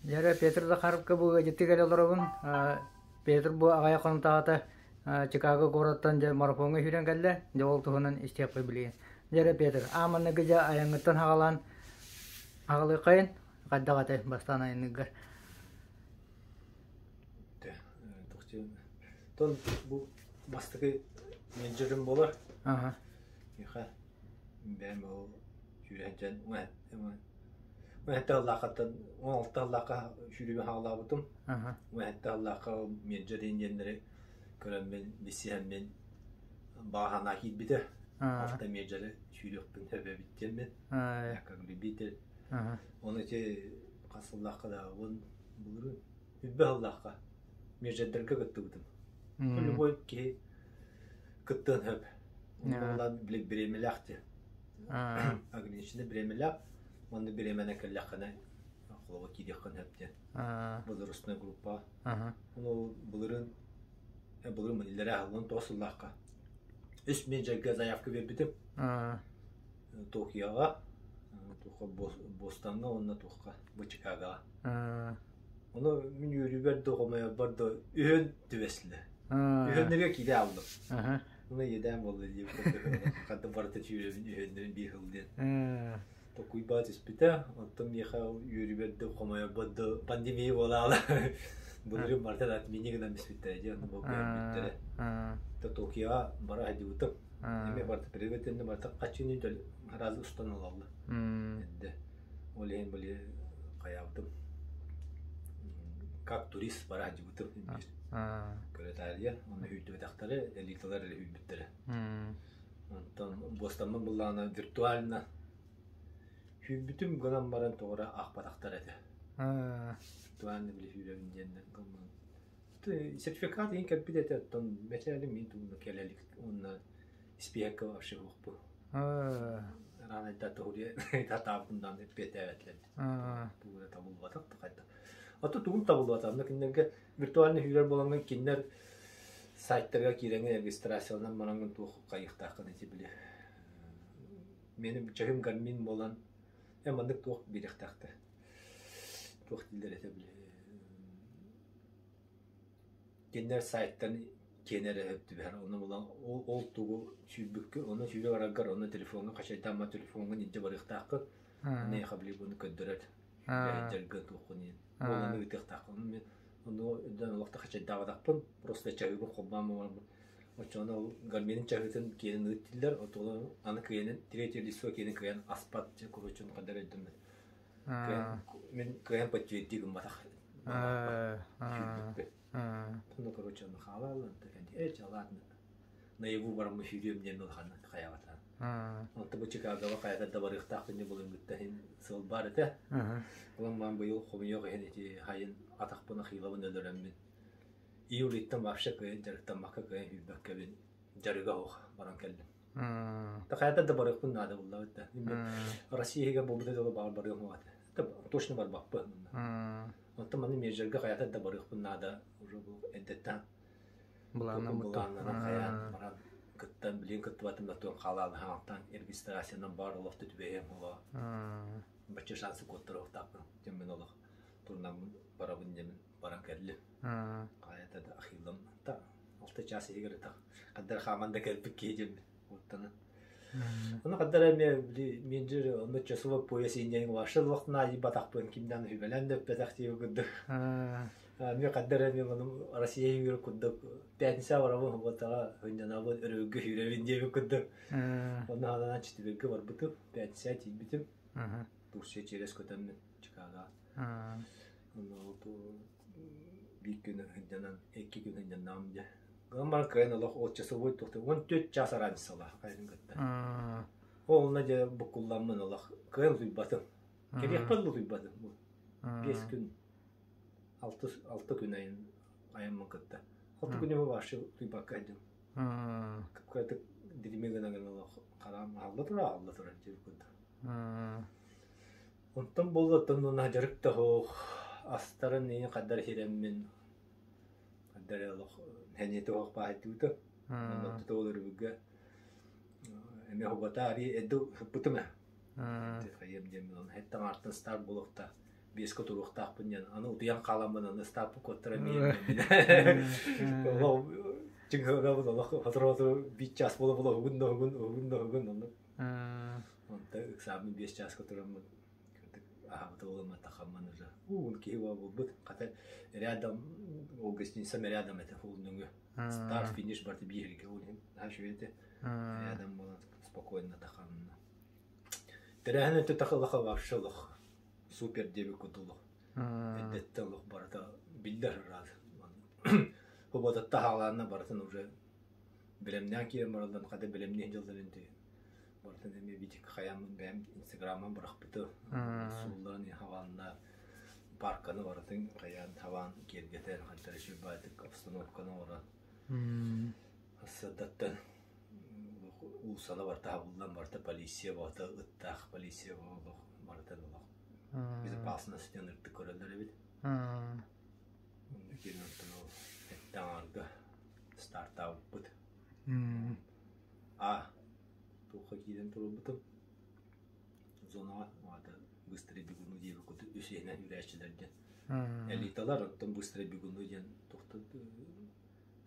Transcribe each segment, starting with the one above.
Дьэ Петр Захаровка бу ыалдьыттыы кэлэ олоробун. Петр бу аҕыйах хонуктааҕыта Чикаго куораттан дьэ марафоҥҥа сүүрэн кэллэ. Дьэ ол туһунан истиэхпит билигин. Дьэ эрэ Петр, аан маҥнайгы дьэ айаҥҥыттан саҕалаан аҕалыаххайын хайдах этэй бастаан айанныыргар? Тон бу бастакы менеджерим буолар. Аха. Миэхэ бэйэм ол сүүрэн 17 сыллааххаттан 16 сыллаахха сүүрүүбүн саҕалаабытым. 17 сыллаахха менеджер диэннэри көрөммүн, билсиһэммин баҕа санаа киирбитэ. Алта менеджеры сүүрүөхпүн сөп эбит диэммин. Как любитель. Ону ити хас сыллаахха да уон былырыын үббэ сыллаахха менеджердэргэ кыттыбытым. Любой киһи кыттыан сөп. Онно бириэмэлээх диэн. Ограниченный бириэмэлээх. Уонна бириэмэнэн кэллэххинэ холобур киириэххин сөп диэн. Возрастной группа. Ону былырыын былырыын иллэрээ аһыллан тоҕус сыллаахха үс менеджергэ заявка биэрбитим. Токиоҕа, туохха Бостаҥҥа уонна туохха бу Чикагоҕа. Ону мин үөрүүбэр да хомойорбор да үһүн түбэстилэр. Үһүннэргэ киирэ алдым. Уна иэдээн буолла диэбит ханна барыта сүүрэбин үһүөннэрин биир сыл диэн. Токуйбаа түспүтэ. Оттон миэхэ үөрүүбэр да хомойорбор да пандемия буолаала. Былырыын барыта отмени гынан биспиттэрэ дии, онно көрбүттэрэ. Токиоҕа бара сылдьыбытым. Эмиэ барыта привет барыта хаччыны сразу устан ылаллар. Эрдэ. Ол иһин били хайаабытым как турист бара сылдьыбытым биир көрө таарыйа онно сүүрдүбэтэхтэрэ элиталар эрэ сүүрбүттэрэ онтон буостаммын буллаҕына виртуально сүүрбүтүм гынан баран тоҕо эрэ аахпатахтар этэ виртуально били сүүрэбин диэннэр сертификат иһин кэлбит этэ оттон мэтээлим мин тугуна кэлэ илик уонна испииһэккэ вообще суохпун Рано туһуруйа татаабытын эппиэттээбэтилэр. Тугу да табыллыбатах да хайдах. А то тугум табыллыбатах. Онно кинилэргэ виртуальный сүүрэр буолаҥҥын кинилэр сайтарыгар киирэҥҥин регистрацияланан бараҥҥын туох хайыахтааххын ити били мени чаһым гармин буолан э маннык туох биэриэхтээхтэр. Туох дииллэр этэ били Кинилэр сайтан киэнэ эрэ сөп түбэһэр. Ону булан ол, ол тугу сүүрбүккү, ону сүүрэ бараргар, онно телефоҥҥа хачайдаамма телефоҥҥун илдьэ барыахтааххын. Аны эйиэхэ били буну көрдөрөр. Дьаргы туоххун иһин. Ол ону ыытыахтааххын. Ону мин ону өйдөөн олох да хачайдаабатахпын. Просто чаһыыбын холбоон бараммын. Оччоҕуна ол гарминин чаһыытын киэнин ыыт дииллэр. Отуолан аны кыайанын третье лицо киэнин кыайан аспат дьэ короче хайдах өйдөммөт. Мин кыайан подтверди гымматах. Ну, короче, ону хаалааллан э ладно. Наяву бараммы сүүрүөм диэн улаханнык хайаабата. Онто бу Чикагоҕа хайата да барыахтаахпын диэн булуҥҥутта иһин сыл баар этэ. Онон маан быйыл хомуйуох иһин ити хайын атахпын ахиилабын өлөрөммүн июлиттан вообще кыайан дьарыктаммакка кыайан сүүрбэккэбин дьарыга суох баран кэллим. Хайата да барыахпын наада буллабыт да. Россия иһигэр буолбута дылы баҕар барыам этэ. Точно барбаппын. Оттон маны межергэ хайата да барыахпын наада уже бу эрдэттэн былааннанан хайаан баран кыттан билигин кыттыбатым да туон хаалаан хаалтан регистрациянан баар олохто түбэһиэм оҕо бачча шансы куоттаруохтаахпын дьэммин олох турунаммын барабын дьэмин баран кэллим хайата да ахиллам та алта чаас иһигэр ытах хаддар хааман да кэлбит киһи диэммин уоттанан Ону хаддар эмиэ били менеджер онно часовой пояс индиан вообще лохтна айбатахпын кимнэн үбэлэн да өппэтэх дии курдук. Эмиэ хаддар эмиэ ону Россия үүрэ курдук пятница барабын субботаҕа сынньанабын өрөбүлгэ сүүрэбин диэбит курдук. Онно хааланан четвергэ барбытым, пятница тиийбитим. Турция через көтөммүн Чикаго. Онно биир күн сынньанан, икки күн сынньаннаҕым дьэ. Гынан баран кыайан олох ол часовой туохта 14 час разницалаах хайатын кытта. Ол онно дьэ буккулламмын олох кыайан утуйбатым. Кэлиэхпэр да утуйбатым. Биэс күн, алты, алта күн айан айаммын кытта. Алта күнү вообще утуйбакка сылдьым. Кып-кыратык дирими гына гына олох хараам аһалла турар, аһалла турар диэбит курдук. Онтон буолла оттон уонна дьарык да суох, астарын иин хаддар сирэммин хаддар олох сэниэтэ суох баайдыбыта. Онно ол өрөбүлгэ эмиэ хубата арыый эрдэ сыппытым ээ. Хайыам диэн хэттэн артан старт буолуохтаах. Биэскэ туруохтаахпын диэн. Аны утуйан хааламмын аны стартпын куоттара миэн. Чыҥһыгабын олох сотору биир час буола буола угун да угун угун да угун оннук. Онто ыксааммын 5 чааска тураммын аһабыта буоламматахаммын уже уун киһи буолбут. Хата рядом ол гостиницам рядом это ол нөҥүө старт финиш барты бииргэ ол иһин наһаа үчүгэй этэ. Рядом буолан спокойно таханна. Тэрээһин өттө тахалаха вообще олох супер диэбит курдук эрдэттэн олох барыта биллэр ыраас. Хуботатта хаалаанна барытын уже бэлэмнээн киирэн бараллан хата бэлэмниэн дьылларын ти барытын эмиэ битик хаяммын бэйэм инстаграмман бырахпыты суулларын хаваанна парканы барытын хайаан хаваан киэргэтэн хантара сүрбаатык обстановканы оҥорон сырдаттан уулуссаны барыта хабыллан барыта полиция барыта ыттаах полиция барыта олох безопасность диэн ыртык көрөллөр эбит киин онтон ол эттэҥ стартаабыппыт а туохха киирэн турбутум зонаҕа аата быстрый бегуну диэби курдук үс иһинэн үрээччилэр диэн элиталар оттон быстрый бегуну диэн туохтан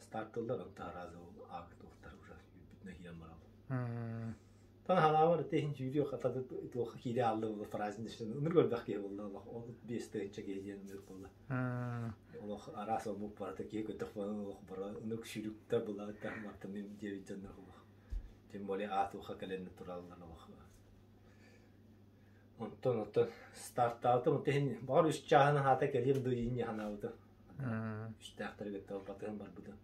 стартыллар онто араас ол аак туохтар уже үүрбүтүнэн киирэн бараллар Тан ханаабар ити сүүрүү хататы туохха киирэ аалла буолла праздничный ыныр көрбөх киһи буолла олох ол 5 тыһыынча киһи диэн ыныр буолла олох араас омук барыта киһи көтөх буолан олох бара ынырык сүүрүктэр булаабыттар мартан мин диэбит дьоннор олох тем более аатуха кэлэн тураллар олох онтон оттон стартаабытым онтон иһин баҕар үс чааһын аһаата кэлиэм дуу диин санаабытым үстээхтэри кытта батыһан барбытым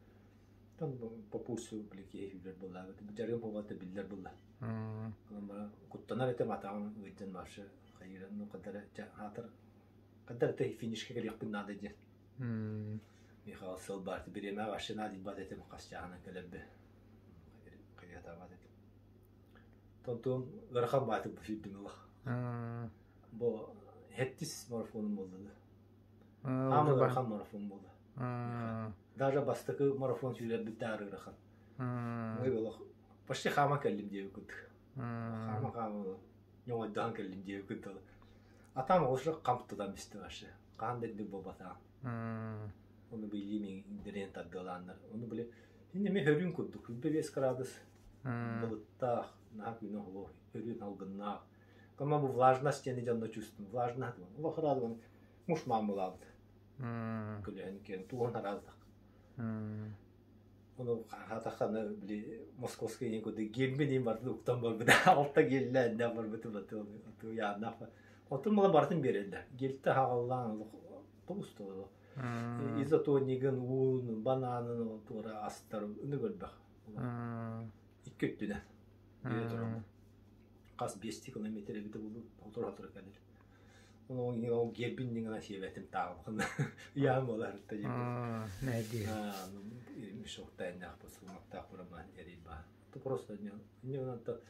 там по пульсу били киһи сүүрэр буоллаабыт дьарыгым буолбата биллэр буолла онон баран куттанар этим атаҕым ыалдьан вообще хайыыран ну хадара аатар хадара ты финишка кэлиэхпин наада диэн Михаил сыл баарты бириэмэ вообще надо бат этим хас чааһынан кэлэрбэ хайыатаабат этим тонтуом ыарахан баатык бу сүүрдүм ылах бу хэттис марафоным буолла да аама ыарахан марафон буолла даже бастакы марафон сүүрэрбит да ыарахан олох почти хаама кэллим диэби курдук хаама хаама ньоҥойдоон кэллим диэби курдук атам оҕушу хамтыдан бисти вообще хаан да үрдүк буолбатаҕа ону билии дириэн тардыалааннар ону били эмиэ хөрүүн курдук 25 градус былыттаах наһаа күнэ оһолоо хөрүүн алгыннаах кама бу влажность диэни дьонно чувствую влажность олох ыраадыбан муш маамылаабыт көлөһөн киэн туоһун араадах ону хаатаххана били московскай диэн курдук гельбин иин бартын уктан барбыт алта геллээннээх барбытым яаннаах Оттон мала барытын биэрэллэр. Гельтэ хаҕаллаан тобус-толору. Изотонигын, уун, банаанын туора астар ыны көрбөх. Икки өттүнэн биэрэ тураллар. Хас 5 километр эбитэ буолуо, сотору-сотору кэлэр. Ол гербин диҥана сиэбэтим тааҕым. Ыйаан буолар та диэн. Нэдии. Мешоктайнаах бу суумактаах бураман эрий баа. Просто не онто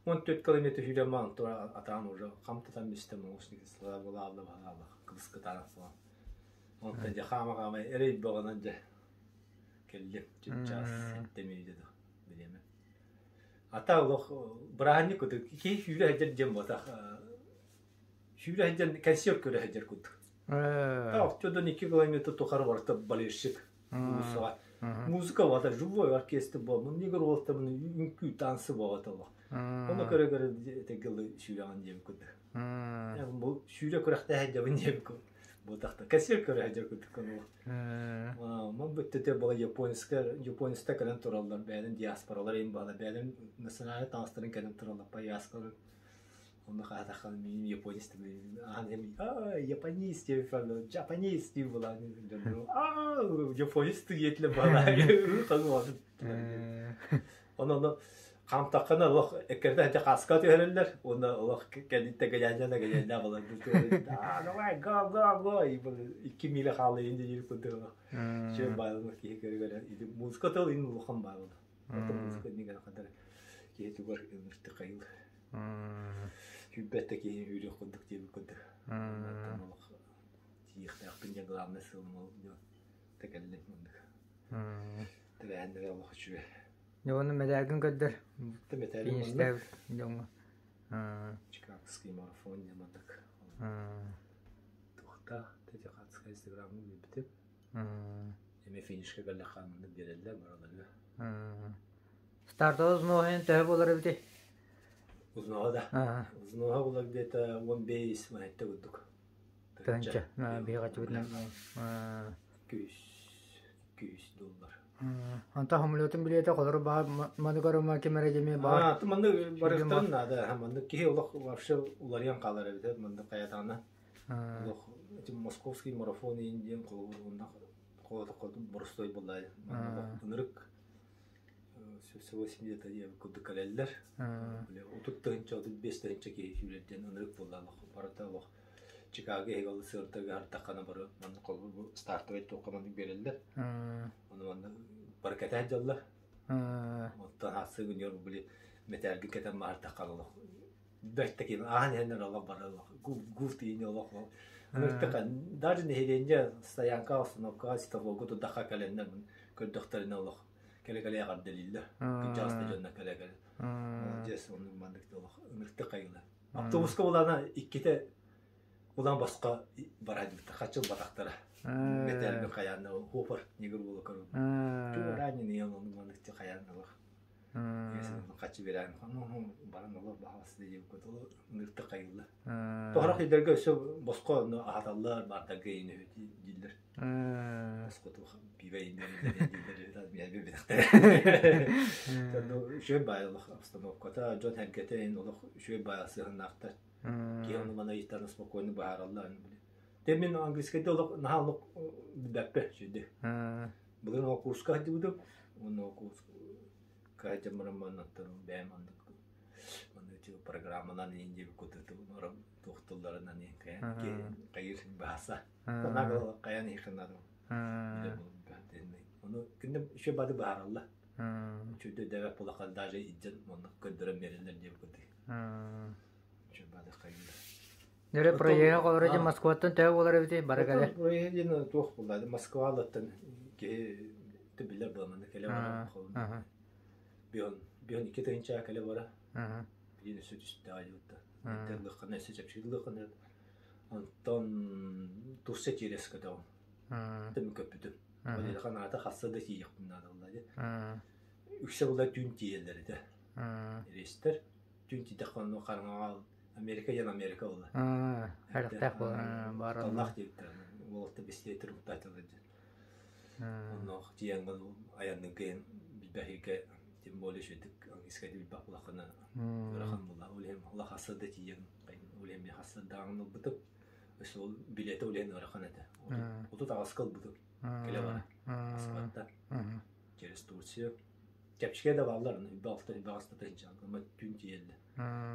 14 километр сүүрэн маан тура атаан уже хамтатан бистем оҥус була алла кыбыскытаан суон. Онтон дьэ хаама-хаама эрэй бөҕөнөн дьэ кэллим чаас 7 мүнүүтэ билиэмэ. Ата олох бырааһынньык курдук киһи сүүрэ сылдьар диэн буотах сүүрэ сылдьан концерт көрө сылдьар курдук. Оччодон 2 километр тухары барыта болельщик уулуссаҕа. Музыка буолта, живой оркестр буолла, негр уолта үҥкүү танцы буолла олох. Ону көрө-көрө этэгилы сүүрэҕин диэбит курдук. Бу сүүрэ күрэхтэһэ дьабын диэбит буотахта. Концерт көрө сылдьар курдук олох. Мон бүттөтө була японская японецта кэлэн тураллар, бэйэлэрин диаспоралар им баала, бэйэлэрин национальный таҥастарын кэлэн тураллар, пояскаларын. Онно хаатаххан мин японец аан японец диэбит japanese диир буолаан дьоннору аа японец диэтилэ буолаа Ону ону хаамтаххына олох эккирэтэ сылдьа хааска түһэрэллэр уонна олох кэнниттэн гэлээннэ гэлээннэ буолан аа давай го го го 2 миля хаалла иин диир курдук олох үчүгэй баалана киһи көрө музыка тыл ин улахан баалана Оттон музыка иннигэр хандар киһи тугар ынырты хайыл сүүрбэт да киһи үүрүөх курдук диэбит курдук олох тиийиэхтээхпин диэн главное сыалым ол тэкэллим оннук тэрээһиннэрэ олох үчүгэй Дьэ уонна мэдээлгин көрдөр. Мэтээлим дьоҥҥо. Чикагский марафон диэн маннык туохтаах Тетихатскай инстаграмҥа билбитим. Эмиэ финишка кэллэххэ маннык биэрэллэр бараларга. Стартовый взноһын төһө буолар эбитий? Узноһа да. Узноһа буолар где-то 15 манетта курдук. Тыһынча. Биһиэхэ Күүс күүс доллар. Онтон самолетун билиэтэ холору баар маныгар ума ким эрэ дьэми баар. Маннык барыахтарын наада. Маннык киһи олох вообще уларыйан хаалар эбит. Маннык хайатаҕына. Олох московский марафон диэн холобур уонна боростой буолла. Ынырык 80 диэн курдук кэлэллэр. 30 тыһыынча, 35 тыһыынча киһи сүүрэрдиэн ынырык буолла олох. Барыта олох Чикаго иһигэр ол сыырдарга ардаххана бары маннык холбуу бу стартовай туохха маннык биэрэллэр. Ону манна бары кэтээн дьаллар. Оттон хассыы күнүгэр били мэтээлгин кэтэн маһардаххана олох бэрт таким ааһан иһэннэр олох бары олох гул тиийини олох ыныртык даже нэһилиэнньэ стоянка остановкаҕа светофорга турдахха кэлэннэр көрдөхтөрүнэ олох кэлэ-кэлэ эҕэрдэлииллэр. Кырдьаҕас да дьоннор кэлэ-кэлэ. Молодец, оннук маннык олох ыныртык хайыла. Автобуска булана иккитэ улаан босхо бараадьыбыта хаччы ылбатахтара. Мэтээлбин хайаанна хуопар негр буола көрүм. Чуораанньын ийэн оннук маннык хайаан олох. Хаччы бирээн баран олор баһаас диэбиккэ ыныртык хайылла. Тоһорох идэргэ өссө босхо аһаталлар баардарга иин дииллэр. Пиво Үчүгэй баай олох обстановката, дьон сэргэтэ олох үчүгэй баай сыһыннаахтар. Киһи ону маны ыйытан спокойно быһаараллар. Те мин английскайда олох наһаа олох билбэппэ сүдү. Былырын ол курска сылдьыбытым. Уонна ол курска сылдьан баран бэйэм оннук маннык программанан иин диэбит курдук туох тылларынан хайыр бааса. Хайан иһин Ону күннэ еще бады бааралла. Үчүгэй дэбэп булахан даже идден онно көрдөрөн биэрэллэр диэбит курдук. Үчүгэй бады хайыллар. Нөрө проеһа олорор дьэ Москваттан төһө буолар эбитий бары кэлэ? Проеһа диэн туох буолла? Москвалаттан киһи билэр буолманы кэлэ бара. Бион бион 2 тыһыынча кэлэ бара. Билин өссө түстэҕэ дьылта. Лыххана өссө чэпчэки лыххана. Онтон Турция тиэрес көтөҕүм. Тым көппүтүм. Ол аата хасса да тиийиэхпин наадалла дии. Үксэ була түүн тиийэллэр этэ. Рейстэр түүн тиийдэххэ онно хараҥаҕа Америка диэн Америка буолла. Харахтаах буолар баар. Таллаах диэбиттэр. Уолатта бэстилиэтэр уктаатылар диэн. Онно тиийэн айанныгын билбэһигэ тем более үчүгдүк английскайды билбэх булаххына ыарахан буолла. Ол иһин олох хасса да тиийэн ол иһин мен хасса даҕаны ылбытым. Өссө ол билиэтэ ол иһин ыарахан этэ. 38-ка ылбытым. Кэлэ бара. Москватта. Через Турцию. Чэпчэки да бааллар, 26 28 тыһыынча. Түүн тиийэллэр.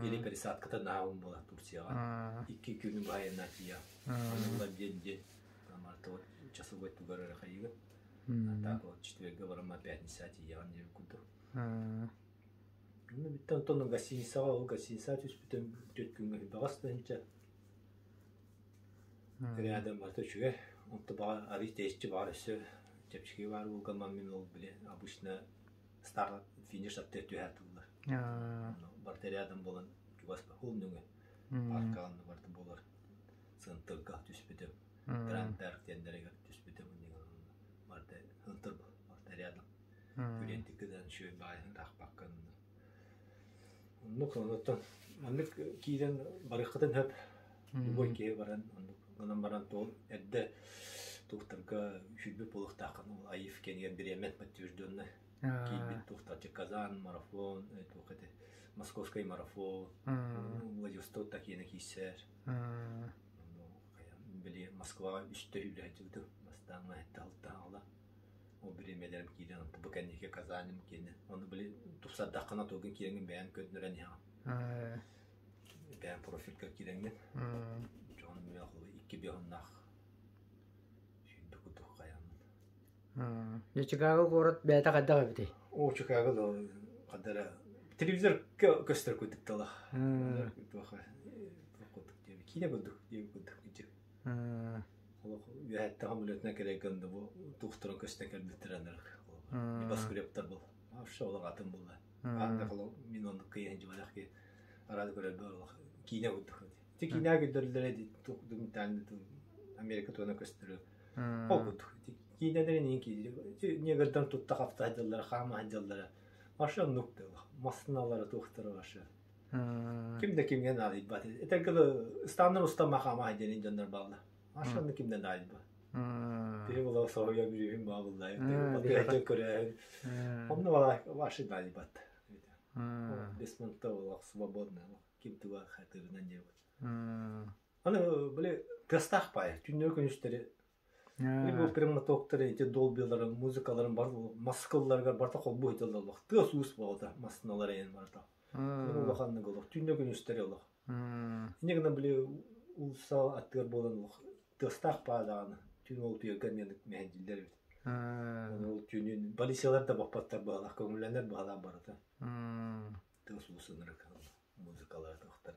Или пересадката наһаа буола Турцияҕа. 2 күнү быһа айаннаа тиийэ. Оннулар диэн диэн вот часовой тугар эрэ хайыгын. Так вот четверга барамма пятница тиийэҕин диэн курдук. Ну бүттэ онтон гостиницаҕа ол гостиница түспүтүм 4 күҥҥэ 28 тыһыынча. Рядом барыта үчүгэй. Онто баҕар арыый тэйиччи баҕар өссө чэпчэки баар буолгамман мин ол били обычно старт финиш аттыгар түһэ тыллар. Барыта рядом буолан чугас ол нөҥүө паркаҕа барыта буолар центрга түспүтүм. Гранд Парк диэннэригэр түспүтүм. Барыта центр барыта рядом. Күрүөнтиккэ үчүгэй баайын таахпаккын. Оннук онуттан маннык киирэн барыаххытын сөп. Любой киһи баран оннук гынан баран туол эрдэ туохтарга үчүйбүт буолуохтааххын ол АИФ кэнигэр бириэмэ подтвержденный киирбит туохтарчы Казан марафон туох эти Московский марафон Владивосток такиена киирсэр били Москваҕа үстэ үлэһитибитим бастаан алтаала ол бириэмэлэрим киирэн онто бу кэнники Казаним киэнэ ону били тупсардаххына тугун киирэҥҥин бэйэҥ көрдөрөн иһэҕин бэйэҥ профильгар киирэҥҥин дьон икки биһоннаах сүүрбэ курдук хайааммын. Дьэ Чикаго куорат бэйэтэ хайдах эбитий? О, Чикаго да хадара телевизор көстөр курдук тала. Киинэ курдук диэбит курдук Олох үөһэттэн самолетынан кэлэргэн да бу туохтарын көстөн кэлбиттэр анарык. Небоскребтар был. Вообще олох атын булла. Аан да мин оннук кыйан дьыбалах ки. Арады көрөрбөр олох киинэ курдук. Ити киинэ көрдөрүллэрэ документальный Америка туона көстөрү. Ол курдук. Киинэлэрин иин киирди. Негрдан тутта хапта сылдьаллара, хаама сылдьаллара. Вообще оннук да массыыналара туохтара вообще. Ким да кимҥэ наадыйбат. Этэргэ ыстааннар устан махаама диэн дьоннор баалла. Вообще онно ким да наадыйбат. Киһи була соһуйа бүрүүһүн баабыллай. Батыһа көрөөһүн. Онно вообще наадыйбат. Без мунта олох свободно. Ким туга хатырынан диэбит. Аны били тыастаах баай. Түүннэри күнүстэри бу прямотоктары ити долбиларын, музыкаларын бар маскылларыгар барыта холбуу сылдьаллар. Тыас уус буолта массыыналар эйэн барыта. Улаханнык олох. Түүннэ күнүстэри олох. Инньэ гынан били уулусса аттыгар буолан олох тыастаах баа даҕаны. Түүн ол утуйарга эмиэ мэһэйдииллэр эбит. Ол түүнүн полициялар да баппаттар быһалаах, көҥүллэнэр быһалаах барыта. Тыас уус ынырык музыкалара туохтар.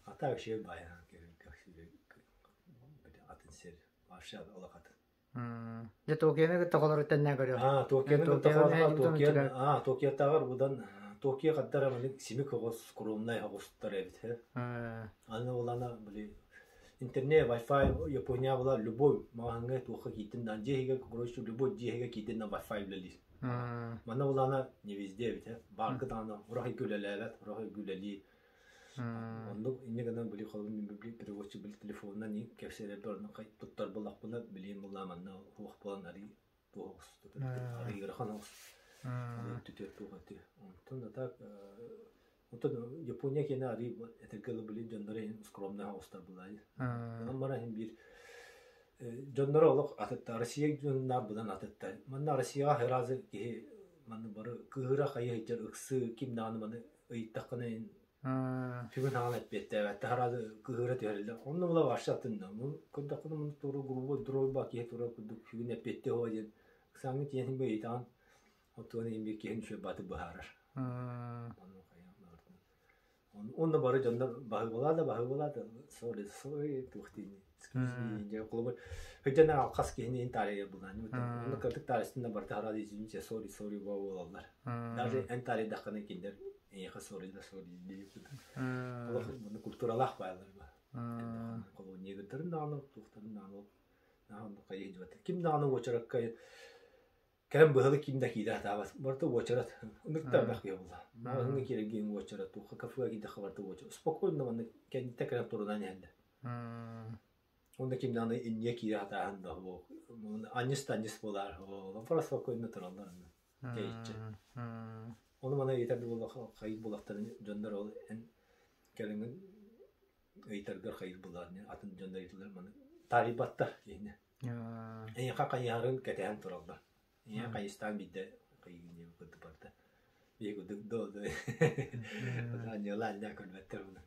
А так вообще баайаан атын сир. Вообще олох атын. Дьэ Токионы кытта холоруттан көрүөх. А, Токионы кытта холоруттан Токио, а, Токиотааҕар будан Токио хаттара маны симик оҕус, скромнай оҕустар эбит. Аны улана били интернет, Wi-Fi Япония была любой маҕаһыҥҥа туохха киирдин да дьиэ иһигэр короче любой дьиэ иһигэр киирдин да Wi-Fi үлэлиир. Манна улана не везде эбит. Бааргы даҕаны урах үлэлээбэт, урах үлэлии. Оннук инньэ гынан били холобур мин били переводчик били телефонунан кэпсэтэрбэр онно туттар буоллахпына билиэн буоллаа манна уох буолан арый туох арый ыарахан оҕус түтүөр туох этэ онтон да так онтон Япония киэнэ арый этэргэ дылы били дьонноро иһин скромнай оҕустар булаайы онон баран иһин биир дьонноро олох атытта Россия дьонунаар быдан атытта манна Россияҕа сразу киһи манна бары кыыһыра хайа сылдьар ыксыы ким даҕаны маны ыйыттаххына сүгүн хаҕан эппиэттээбэттэ хараады кыһыыра түһэриллэр онно була вообще атынна көрдөххүнэ муну тура грубо дуройба киһи тура курдук сүгүн эппиэттиэ оһо диэн ыксааҥҥы тиийэн бу ыйытаҕын оттуган иһин биир киһини үчүгэй бааты быһаарар онно бары дьоннор баһыыбалаа да баһыыбалаа да sorry sorry туох диини excuse me дьэ холобур Хотя алхас киһини иһин таарыйар булаан онно кырдык таарыстын да барыта хараады извините sorry sorry буолаллар даже эн таарыйдаххына кинилэр эйиэхэ sorry да sorry диир олох муну культуралаах баайлар ба холобур негрдарын даҕаны туохтарын даҕаны наһаа хайыы ким даҕаны уочаракка Кэлэн быһылы ким да киирэ сатаабат. Барыта уочарат. Ынырык да элбэх киһи буолла. Маҕаһыыҥҥа киирэргин уочарат, туохха кафега киирдэххэ барыта уочарат. Спокойно маннык кэнниттэн кэлэн турунан иһэллэр. Онно ким даҕаны инньэ киирэ сатааһын да суох. Анньыс да анньыс буолаар. Просто спокойно тураллар онно. Тэйиччи. Ону маны ыйытар да буоллах хайыр буолахтарын дьоннор ол эн кэлиҥҥин ыйытаргар хайыр буолаар атын дьоннор ыйыталлар маны таарыйбаттар киһини. Эйиэхэ хайыһарын кэтэһэн тураллар. Ийэ хайыстаан биирдэ хайыгын курдук барда. Биһи курдук доо доо анньыала анньаа көрбөттөр уну.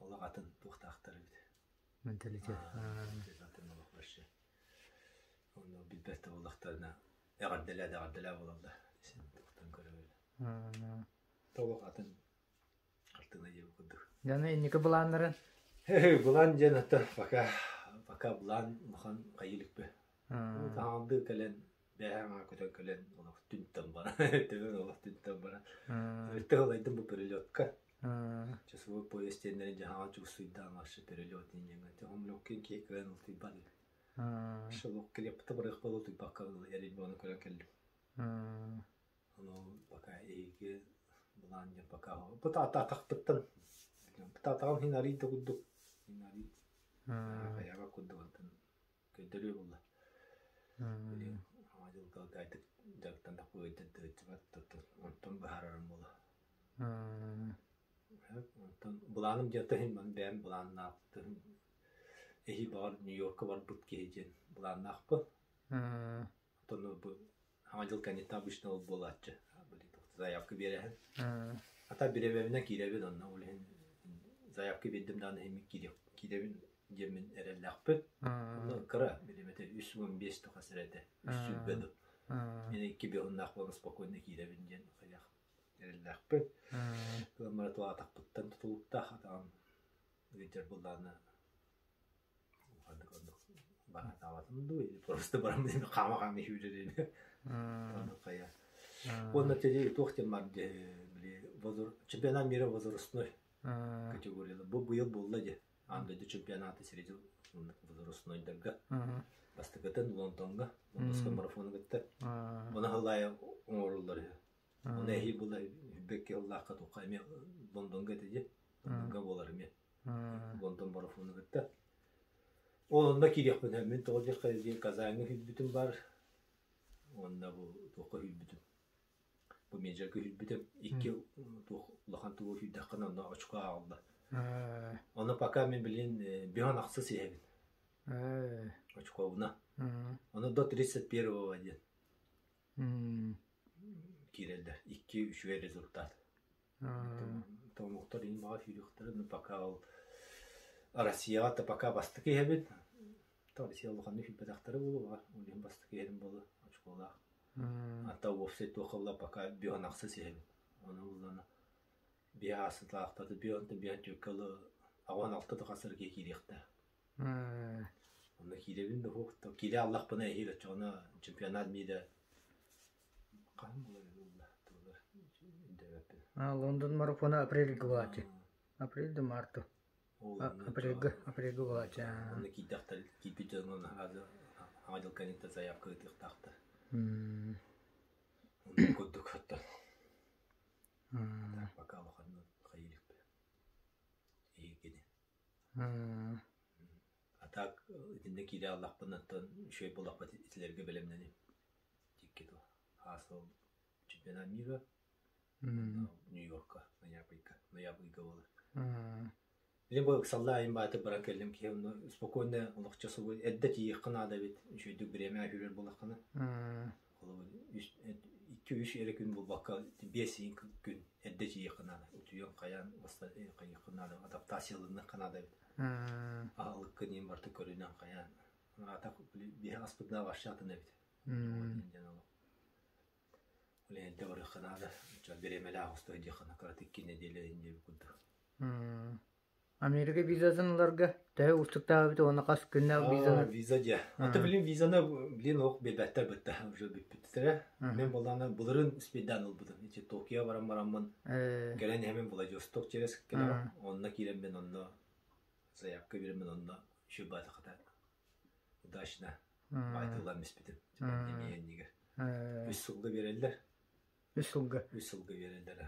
Олох атын туохтаахтар эбит. Менталитет. Атын олох вообще. Онно билбэт да буоллахтарына эҕэрдэлээ да эҕэрдэлээ буолаллар. Син туохтан көрөбүл. Толох атын Хартыына диэбит курдук. Дьону инники былааннарын? Былаан диэн ата пока пока былаан улахан хайыы иликпи. Таһаҕалдыы кэлэн бэйэҥ аҥаа көтөн кэлэн олох түнтэн баран төбөҥ олох түнтэн баран өттө ылайдым бу перелетка часовой пояс диэннэрин дьаһаҕа чугсуйдаан вообще перелет диэн хомлоккин киһи кыайан ылтыйбат шелок клепта барыах буола утуйбакка эрин көрөн кэллим Ону пока эһиги былаан диэн пока бытаатахпыттан бытаатаҕым иһин арый да курдук иһин арый хайаҕа курдук онтон көрдөрүө буолла били саҥа дьылга гайдык дьарыктаннахпы ыйдын тыһыччыбат онтон быһаарарым буолла онтон былааным диэн тыһын бэйэм былааннаах тыһын эһи баҕар Нью-Йорка барбыт киһи диэн былааннаахпын Оттон бу Саҥа дьыл кэнниттэн обычно ол буолааччы. Заявка биэрэһин. Ата бирэбэбинэн киирэбин онно ол иһин заявка биэрдим даҕаны иһин киирэбин диэммин эрэллээхпин. Онно кыра бириэмэтэ 315 тоха сирэтэ 320 ду. Мин икки быһыннаах буолан спокойно киирэбин диэн хайах эрэллээхпин. Кыламмара туһаатахпыттан тутулуктаах атаҕым ыйдьар буллаана Баратаабатым дуу или просто барам хаама-хаама сүүрэрини. Хайа. Уонна тили туох диэн бар били Чемпионат мира возрастной категорияда. Бу быйыл буолла дии. Аан дойду чемпионата среди возрастнойдарга. Бастакытын Лондоҥҥа, Лондонскай марафону кытта. Оны хылайа оҥоруллар үһү. Оны эһии була бэкки ыллаахха туохха эмиэ Лондоҥҥа этэ дии. Лондоҥҥа буолар эмиэ. Лондон марафону кытта. Ол онно киириэхпин мин тоҕо диэххэ дии Казаҥҥа киирбитим бар. Уонна бу туохха киирбитим. Бу меджергэ киирбитим. Икки туох улахан тугу киирдэххинэ онно очко ааҕыллар. Ону пока мин билин биһон ахсыс иһэбин. Очковуна. Ону до 31-го диэн киирэллэр. Икки үчүгэй результат. Томуктар иин баҕа сүүрүөхтэрэ, но пока ол Россияҕа да пока бастакы иһэбин. То Россия улаханнык сүүрбэтэхтэрэ буолуо, ол иһин бастакы иһэрим буолуо, очколаах. Ата уопсай туохха була пока бион ахсыс иһэбин. Ону буллана биэ аасытаахтаты бион бион түөккэ ылы аҕан алта да хасырга киириэхтээх. Онно киирэбин да суох, киирэ аллахпына эһиил оччоҕуна чемпионат мира хаһан буолар буолла туолар өйдөөбөппүн. Лондон марафона апрельга буолааччы. Апрель да марта. Апрельга, апрельга буолааччы. Онно киирдэхтэр, киирбит дьоҥҥо аҕа дьыл кэнниттэн заявка ыытыахтаахтар. Оннук курдук оттон. Пока улаханнык хайыы иликпин. Эһигини. А так итиннэ киирэ аллахпын оттон үчүгэй буоллахпыт итилэргэ бэлэмнэним. Тикки дуо. Аасыл чемпионат мира Нью-Йорка ноябрьга ноябрьга буолар. Билин бу ыксалла айын бааты баран кэллим киһи онно спокойно олохчо субу эрдэ тиийиэххэ наада эбит үчүгэйдик бириэмэ үүрэр буоллаххына. Холобур икки-үс эрэ күн буолбакка биэс күн эрдэ тиийиэххэ наада. Утуйан хайаан хайыахха наада, адаптацияланыахха наада эбит. Аһылыккын иин барыта көрүнэн хайаан. Аата биһи аспытына вообще атын эбит. Ол эрдэ барыахха наада. Бириэмэлээх остоy диэххэ кыратык икки нэдиэлэ диэбит курдук. Америка визатын ыларга төһө уустуктаах эбит уонна хас күннээх визаны? Виза дьэ. Ата билин визаны билин ох билбэттэр бытта уже бүппүттэрэ. Мен боллаана былырын спиддан ылбытым. Ити Токио баран бараммын кэлэн иһэмин Владивосток через кэлэҕин. Онно киирэммин онно заявка биэрэммин онно шүбатахата удачно баайтыллан испитим. Эмиэ Үс сылга биэрэллэр. Үс сылга. Үс сылга биэрэллэр.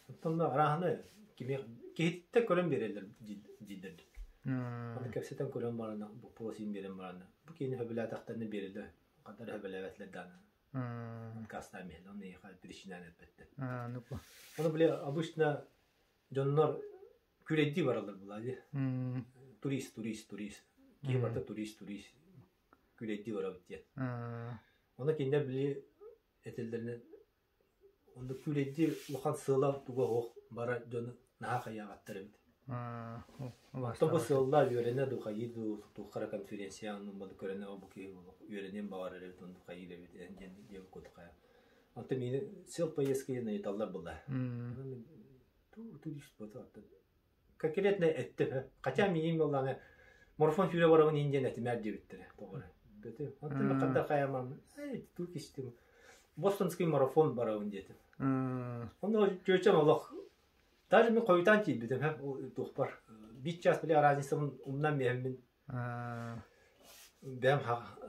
Оттон арааһыны киһиттэн көрөн биэрэллэр дииллэр. Аны кэпсэтэн көрөн баран боппуруос иин биэрэн баран бу киһини сөбүлээтэхтэринэ биэрэллэр. Ханна эрэ сөбүлээбэтилэр даҕаны. Отказтаан иһэллэр. Оны эйиэхэ причинаны эппэттэр. Ону били обычно дьоннор күрэйдии бараллар буолаа дии. Турист, турист, турист. Киһи барыта турист, турист. Күрэйдии барабыт диэн. Ону кинилэр били этэллэринэн онно күүлэйдии улахан сыала туга суох барар дьону наһаа хайаабаттар эбит. Оттон бу сыаллаах үөрэнэ дуу хайыы дуу туохха эрэ конференция оннун көрөнө бу киһи үөрэниэн баҕарар эбит оннук хайыыр эбит диэн диэбит курдук хайа. Онтон миини сыл поездка диэн ыйыталлар буолла. Турист конкретно эттим. Хотя миигин буоллаҕына марафон сүүрэ барабын иһин диэн этимээр диэбиттэрэ. Тоҕо эрэ. Онтон ханна хайамам, эй, тук истим. Бостонский марафон барабын диэтим. Онно чүөчэм олох даже мен хойутаан тиийбитим туохпар. Биир час били разницабын умнан биһэммин бэйэм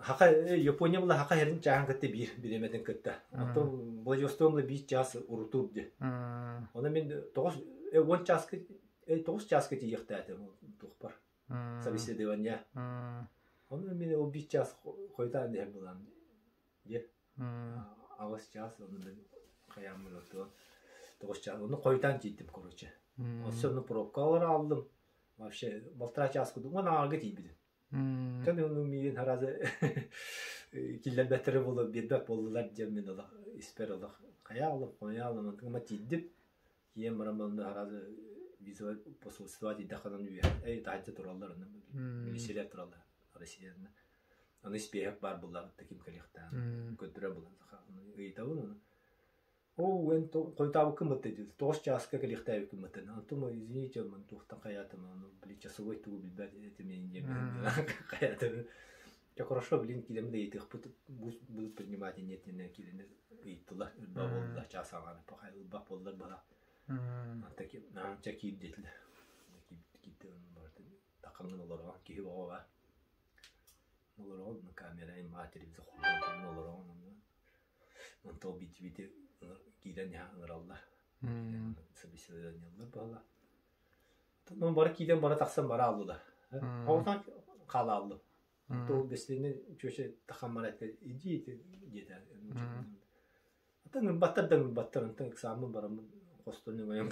хака Япония була хака хэрин чааһын кытта биир бириэмэтин кытта. Оттон Владивосток була биир чаас урутуур дии. Онон мин тоҕус уон чааска тоҕус чааска тиийиэхтээтим туохпар собеседование. Онон мин ол биир чаас хойутаан иһэр булан дии. Аҕыс чаас онно мин хайааммын оттон тоҕус чаас онно хойутаан тиийдим короче. Өссө онно пробкалар ааллым. Вообще полтора час курдук уон ааҕарга тиийбитим. Тон ону миигин сразу киллэрбэттэрэ буолуо биэрбэт буоллулар диэн мин олох испэр олох хайаалым хойаалым онтугума тиийдим. Тиийэн баран онно сразу визовай посольство тиийдэххинэ үөһэ эй таһырдьа тураллар онно милициялар тураллар Россияны. Аны испиэһэк баар буоллаҕыт ким кэлиэхтээх көрдөрөр буолан ыйытабын ону. Оо, эн хойутаабыккын бытта дии, тоҕус чааска кэлиэхтээбиккин бытта. Онтум извините, мин туохтан хайаатым, ону били часовой тугу билбэт этим диэн хайаатым. Дьэ хорошо, блин, киирэммит да ыйытыахпыт, будут принимать нет диэн киирэн ыйыттылар, ылба буолла, чаас аҥаара пахай ылбах буоллар быһа. Наанча киир диэтилэр. Киирдэ барытын таххаҥҥын олороҕун, киһи оҕо баар. Олороҕун, камера маа телевизор холбоон олороҕун онно. Онтон биити киирэн иһэ ыҥыраллар. Собеседованиелар буолла. Онон бары киирэн бара тахсан бара аллылар. Оҕотон хаалааллым. То бэстиэнэ чүөчэ тахаммар этэ иди диэтэ. Атын ылбаттар да ылбаттар онтон экзамен бараммын хостон өҥөйөн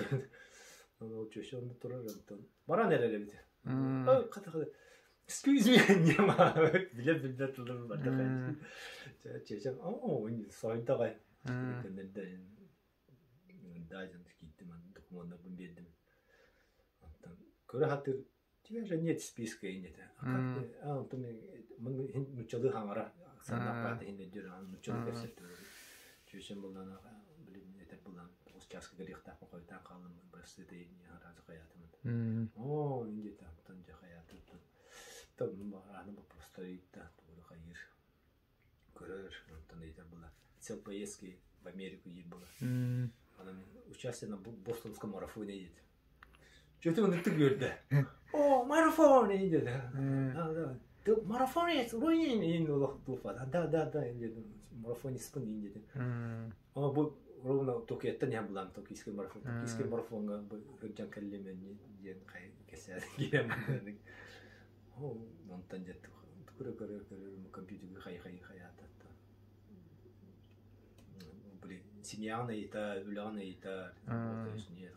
ол чүөчэ онно турар онтон баран эрэр эбит. Excuse me, нема билэр билбэт тылым барда чүөчэм оо сойдаҕай Дайзен киирдим докумуоннарбын биэрдим. Онтон көрө сатыыр тебя же нет списка иннэтэ. А как ты? А онтон нуччалыы хаҥара санааппаата иһин өйдүөр нуччалыы кэпсэттим. Чүөчэм буллана блин этэр булан тоҕус чааска кэлиэхтээхпин хойутаан хааллым бырастыы разы хайаатым. Оо индиэтэ онтон дьэ хайаатым аны вопростар ыйытта тугу хайыыр көрөр, онтон ыйытар была. Цель поездки в Америку диир была. Анан участие на Бостонском марафоне диэт. Чөтү ыныртык үөрдэ. О, марафон диэт. Ты марафонец, уруин олох туфа. Да, да, да, марафониспын диэн. Ама бу ровно Токиоттан иһэн булаам токийский марафон. Токийский марафоҥҥа бу сылдьан кэллим диэн кэсээн киирэн Онтон дьэ көрө-көрө компьютерга хайы-хайы хайаатата. Блин, семьяҕын ыйыта, үлэҕин ыйыта,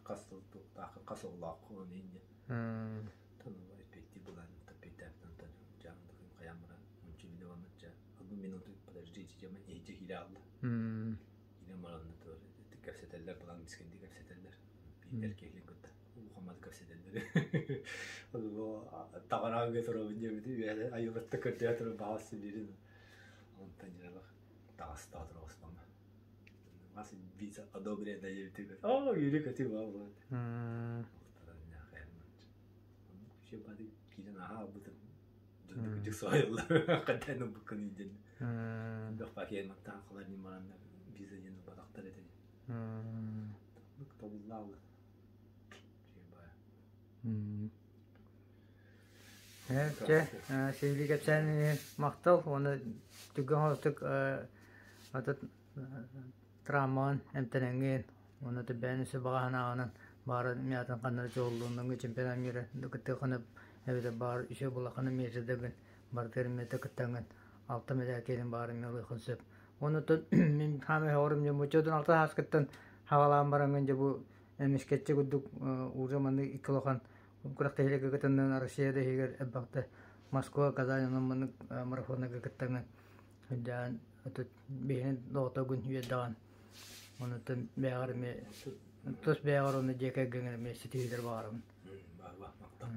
хас сыл хас оҕолооххун инньэ. Эппиэттии булан, эппиэттээбит хайаан баран, ончу биле одну минуту подождите, дьэ иһдьэ киирэ хаалла. Киирэн баран кэпсэтэллэр, булан мискэнди кэпсэтэллэр. Биир киһилин кытта. Улахаммат кэпсэтэллэр. Таҕарааҥҥа турабын диэбити үөһэ айылҕатта көрдөһө турар баҕас сибиирин. Онтон дьаралах таҕыстаҕа тура Мас виза одобрено диэбитигэр оо үөрүү көтүү буолбут. Киирэн аһаа албытым. Дьон соһуйаллар. Хантан ылбыккын диэн. Бөх пакет мантан халар нимаранна виза диэн ылбатахтар этэ. Тобуллааллар. Чэ, сиһилии кэпсээн махтал уонна түргэн соҕустук травмаҕын эмтэнэҥҥин уонна бэйэҥ өссө баҕа санааҕынан баара мятын ханна да чоҕуллуҥҥа чемпионат мира кыттыаххына эбэтэр баар үчүгэй буоллаххына миэстэдэгин барытыгар эмиэ кыттаҥҥын алта мэдээлкэ илин баара эмиэ ылыаххын сөп. Оннуттан мин хаамай оҕорум дьэ муччотун алта сааскыттан хаҕалаан бараҥҥын дьэ бу эмискэччи курдук уже маннык икки улахан күрэхтэһиилэргэ кытыннын Россия да иһигэр элбэхтэ Москва, Казань онон маннык марафоннарга кыттаҥҥын сылдьаан биһини доҕотогун үөрдэҕин онуттан бэйэҕэр эмиэ тус бэйэҕэр уонна дьиэ кэргэҥҥэр эмиэ ситиһиилэр баҕарабын. Баҕа махтал.